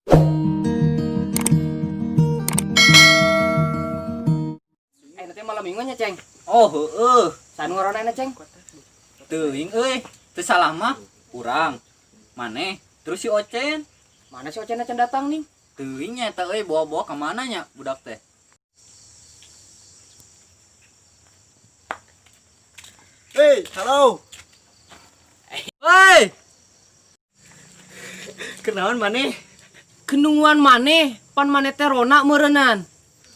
Eh, nanti malam minggunya, Ceng. Oh, heeh. Sanu ngaranna, Ceng. Teuing euy, teu salah mah urang. Maneh terus si Ocen. Mana si Ocen acan datang nih? Teuing nya eta euy bawa-bawa ka mana nya budak teh? Hei, halo. Woi, Kenaon maneh? Kenunguan maneh, pan maneh teh rona meureunnan.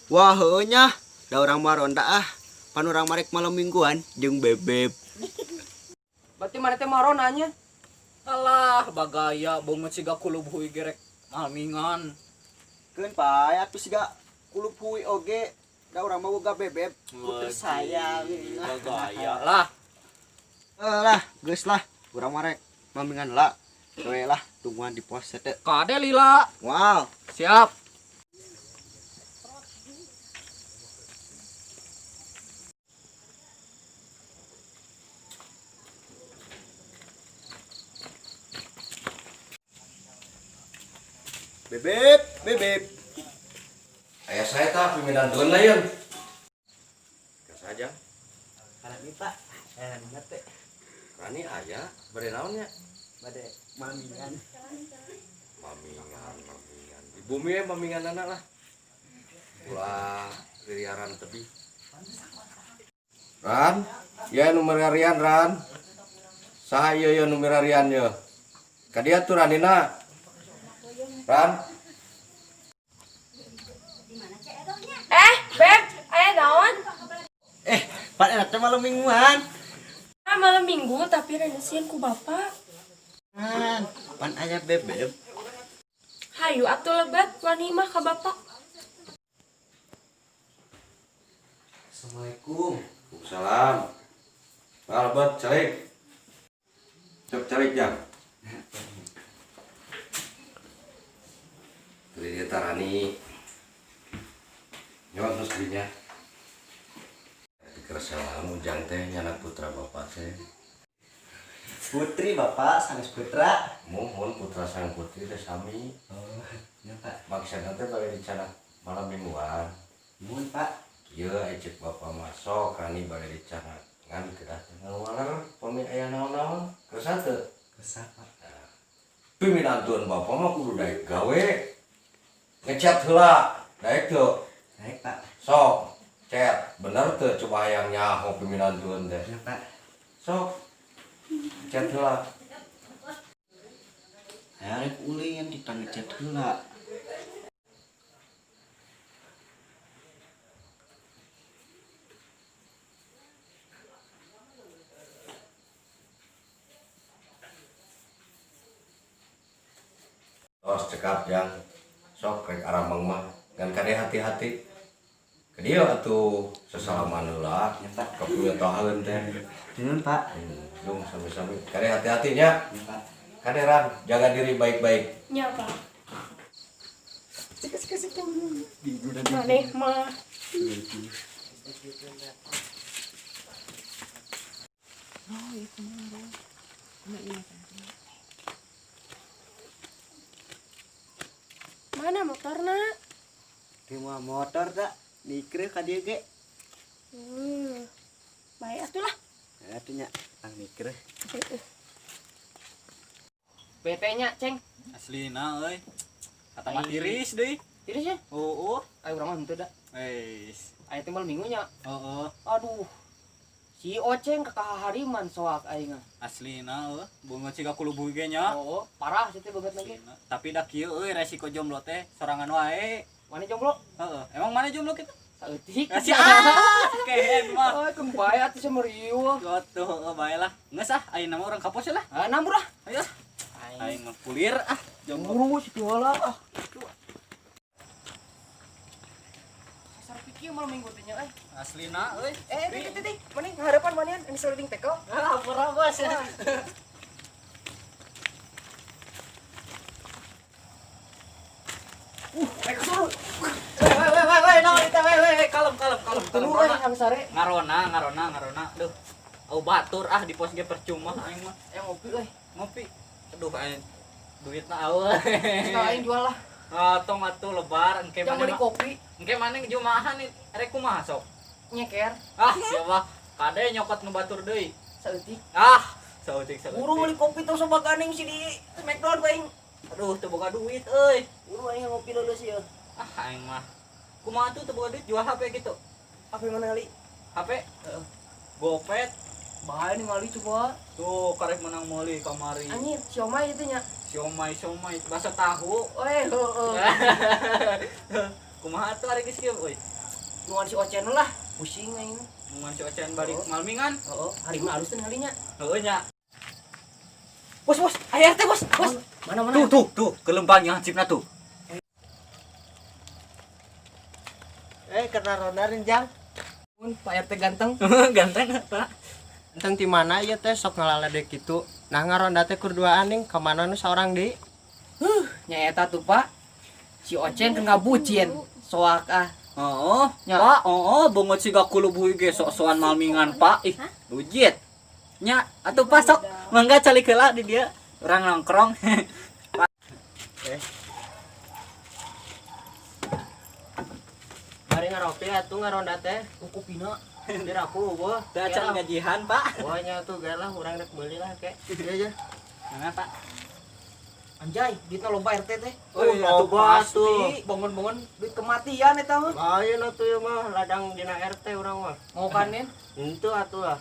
Wah, heueuh nya. Da urang mah ronda ah. Pan urang marek malam mingguan jeung bebeb. Berarti maneh teh mah ronanya. Alah, bagaya beungeut siga kulub hui gerek malmingan. Keun pae atuh siga kulup hui oge. Da urang mah boga bebeb. Ku tersayang. Bagaya lah. Eh lah, geus lah. Urang marek mamingan lah. We lah, tungguan di pos teh. Kade lila. Wow. Siap. Bebeb, bebeb. Ayah saya tak pimpinan tuan lain. Saja. Karena ini Pak, eh teh Rani ayah, bade naon nya? bade mamingan. Mamingan, mamingan. Di bumi ya mamingan anak lah. Ulah liriaran tebih. Ran, ya nu mirarian Ran. Saha ieu ya nu mirarian ye? Ka dieu tuh Ranina. Ran, Eh, Beb, aya naon? Eh, Pak enak teh malam mingguan. Ah, malam minggu tapi rena sieun ku bapak. Pan, pan aya bebeb. Hayu atuh lebet wani mah ka bapak. Assalamualaikum. Waalaikumsalam. Albert, calik. Cok calik jang. Beli tarani. Nyawa terus belinya. Dikeresahan ujang teh nyana putra bapak teh. Putri Bapak, sanes putra. Mohon putra sang putri teh sami. Oh, ya Pak. Maksudna teh bade dicanak malam mingguan. Nuhun Pak. Kieu ecek bapak masuk rani bade dicanak ngan kedah teh ngawaler pami aya naon-naon. Kersa teu? Kesah Pak. Piminantuan bapak mah kudu daek gawe ngecat heula daek teu Baik Pak. sok cet bener teu coba hayang nyaho piminantuan teh Ya Pak. sok cet heula. Arek ulin kita ngechat heula. Tos cekap jang sok rek arameng mah ngan kade hati-hati ke dieu atuh sesalaman heula Ya Pak. kapunya teh. Nuhun Pak. Dung sami-sami kade hati-hati nya. Ya Pak. Kade Ran, jaga diri baik-baik. Nya, Pak. Maneh mah. Mana motorna? Terima motor tak? Nikre ka dieu ge. Baik atuh lah. Atuh nya, tang nikre. BT nya, Ceng. Aslina euy. Kata mah tiris deui. Tiris ya? Oh, oh. Ayo urang mah henteu da. Eis. Aya teh malam minggunya. Oh, oh. Aduh. Si Oceng ke hariman soak aing mah. Aslina euy, beungeut siga kulub hui ge nya. Oh, parah sih teh banget lagi. Aslina. Tapi da kieu euy resiko jomblo teh sorangan wae. Mana jomblo? Heeh. Emang mana jomblo kita? Saeutik. Kasih ah, kehen mah. Ay, kembali atuh semeriuh. Gotuh, heeh bae lah. Geus ah, ayeuna mah urang kapos lah. Ah, nambur ah. Ayo. Aing mah kulir ah, jomblo. Buru si heula ah. Sasar pikir malam minggu teh nya eh. Aslina euy. Eh, teh teh teh. Mana harapan manian ini sliding tackle? Ah, pura bos. Eh, kesuru. Weh weh weh weh, naon eta weh weh, kalem kalem kalem. Telu euy hang sare. Ngarona, ngarona, ngarona. Duh. Au batur ah di pos ge percuma aing mah. Eh ngopi euy. Ngopi. Aduh aing duitna euy. Kita aing jual lah. Ah, tong atuh lebar engke Yang maneh beli mah. kopi Engke maneh jumaahan nih, rek kumaha sok? nyeker Ah, siapa? Kade nyokot nu batur deui. saeutik. Ah, saeutik saeutik. Buru beli kopi terus sobat aning si di Smackdown aing. Aduh, teu boga duit euy. Buru aing ngopi leuleus ieu. Ah, aing mah. Kumaha tuh teu boga duit jual HP gitu. Apa yang mana kali? HP Heeh. Gopet Bahaya nih ngali coba. tuh karek menang meuli kamari. Anjir, siomay itu nya. Siomay siomay bakso tahu. Weh, heeh. Kumaha tuh ari geus kieu euy. Nuan si Ocen lah, pusing aing. Mun si Ocen balik malmingan. Heeh, hari mah alus teh ngalinya. Heueuh nya. Bos, bos, aya RT, bos, bos. Mana mana? Tuh tuh tuh kelempangnya hansipna tuh. Eh, karena ronda renjang. Pun Pak RT ganteng. Ganteng Pak. Enteng ti mana ieu teh sok ngalaledek kitu. Nah ngaronda teh kur duaan ning ka mana nu saurang deui? Nya eta tuh, Pak. Si Ocen kan ngabucin. Soak ah. Oh, Nya. Pak, oh, bongot siga kulubuh ge sok-sokan malmingan, Pak. Ih, lujit. Nya, atuh Pak sok mangga calik heula di dieu. Urang nongkrong. Bari ngaropi atuh ngaronda teh. Kopina. Biar aku eueuh. Teu acan gajihan, Pak. Wah nya tuh geus lah urang rek meuli lah ke. Iya ya. Mana, Pak? Anjay, duitna loba RT teh. Oh, iya, atuh loba pasti. tuh. Bangun-bangun duit kematian eta mah. Lain atuh ieu mah ladang dina RT urang mah. Mau kanen? Henteu atuh lah.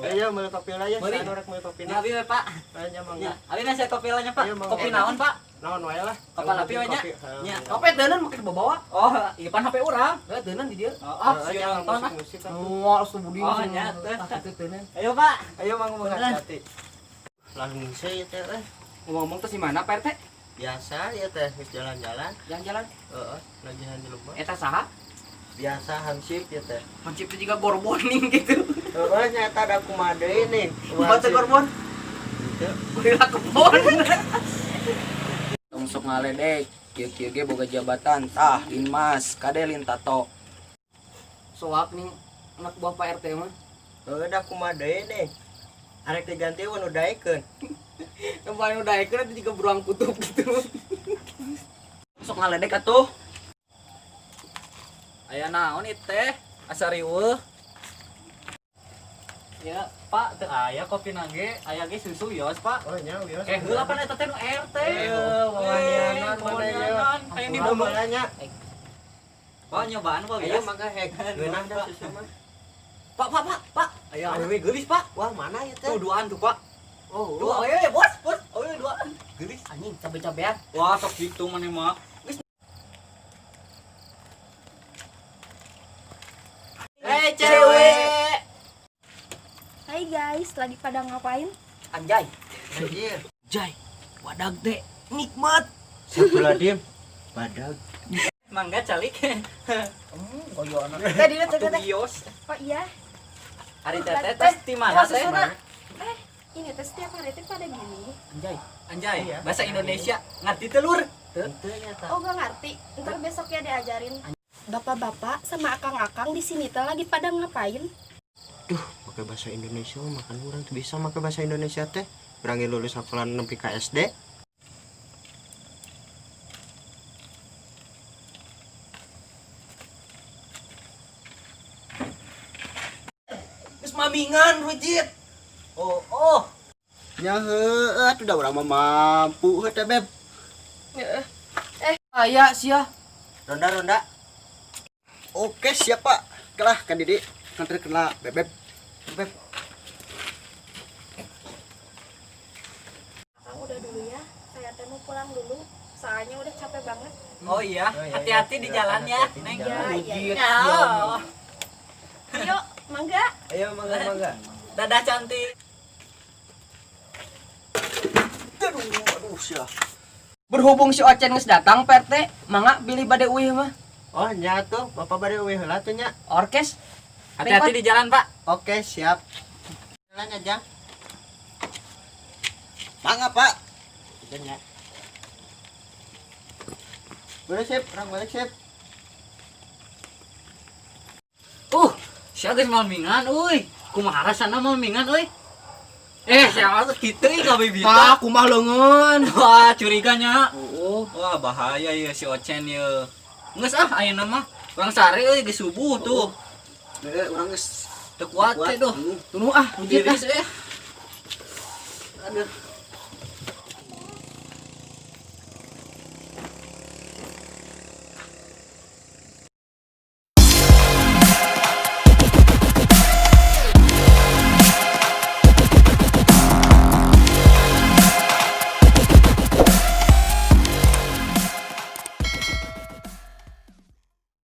Iya meuli kopi lah ya, Meuli. anu rek meuli kopi Nya abi we, Pak. Nya mangga. Nya, abi nasi kopi lah nya, Pak. Iya, mangga. Kopi naon, Pak? Naon wae lah. Kapal api we nya. Kopi. Heeh, Nya. mangga. Kopi teunan make dibawa. Oh, ieu pan HP urang. Heuh, teunan di dieu. Oh, ah, Heeh, sieun jangan nonton ah. musik-musik atuh. Mual budi. Oh, nya, teh. Tah kitu teunan. Ayo, Pak. Ayo mangga mangga hati. Langsung sih teh eh. Ngomong-ngomong teh si mana Pak RT? Biasa ya teh geus jalan-jalan. Jalan-jalan. Heeh, nagihan jelema. Eta saha? Biasa hansip ya teh. Hansip teh juga gorboning gitu. Heeh, nyata ada kumaha deui nih. Kumaha teh gorbon? Henteu. Gorila kebon. Tong sok ngaledek, kieu-kieu ge boga jabatan, tah Linmas, kade lin tato. Soak nih anak buah Pak RT mah. Heeh, da kumaha deui nih. Arek diganti we nu daekeun. Yang paling udah ekor itu juga beruang kutub gitu. Sok ngaledek atuh. Aya naon ieu teh? Asa riweuh. Ya, Pak, teu aya kopi nangge, aya ge susu yos, Pak. Oh nya wios. Eh, heula pan eta teh nu RT. Eh, wawanianan mana ieu? Hayang dibunuh. Nya. Pak, nyobaan Pak, Ayo wios. mangga hek. Geunah da susu mah. Pak, Pak, Pak, Pak. Aya awewe geulis, Pak. Wah, mana ieu teh? Tuh duaan tuh, Pak. Oh, Dua awewe, bos, bos. Awewe duaan. Geulis. Anjing cabe-cabean. Wah, sok gitu maneh mah. Eh, cewek. Hai guys, lagi pada ngapain? Anjay. Anjir. Jai. Wadag teh nikmat. Astagfirullahaladzim. Badag. Mangga calik. Goyonan. Teh di teh Atuh teh. bios. Oh iya, Ari teteh tes di mana Oh, teh? susuna. Eh, ini teh setiap hari teh pada gini. Anjay. Anjay, Iya. bahasa Indonesia ngerti telur. Henteu nya tah. Oh gak ngerti, ntar besok ya diajarin. Bapak-bapak sama akang-akang di sini teh lagi pada ngapain? Duh, pakai bahasa Indonesia makan urang tuh bisa pakai bahasa Indonesia teh. Urang ge lulus sekolah nepi ka SD. Geus mamingan rujit. Oh, oh. Nya heueuh atuh da urang mah mampu heuh teh beb. Aya sia. Ronda ronda. Oke, siap Pak. Kelah kan Didi. Nganter kena bebeb. Bebeb. Akang udah dulu ya, saya teh mau pulang dulu. Soalnya udah capek banget. Oh iya, Oh, iya, hati-hati iya. di jalan ya, Hati-hati di Neng. jalan. Iya, iya. Ya. Yuk, mangga. Ayo mangga mangga. Dadah cantik. Aduh, aduh sia. Berhubung si Ocen geus datang Pak RT, mangga bilih bade uih mah. Oh, nya tuh, Bapak bade eueuh heula tuh nya. Orkes. Hati-hati di jalan, Pak. Oke, siap. Jalan aja. Mangga, Pak. Jalan ya. Boleh sip, orang balik sip. Sia geus malmingan euy. Kumaha rasana malmingan euy? Eh, siapa tuh kitu ih kabeh Tah, bita. kumaha leungeun. Wah, curiganya. Oh, Tuh. Wah, bahaya ya si Ocen ya. Geus ah, ayeuna mah. Urang sare euy, geus subuh tuh. Eh, urang geus Teu kuat teh duh. Tuh ah, rujit ah. Tiris eh. Aduh.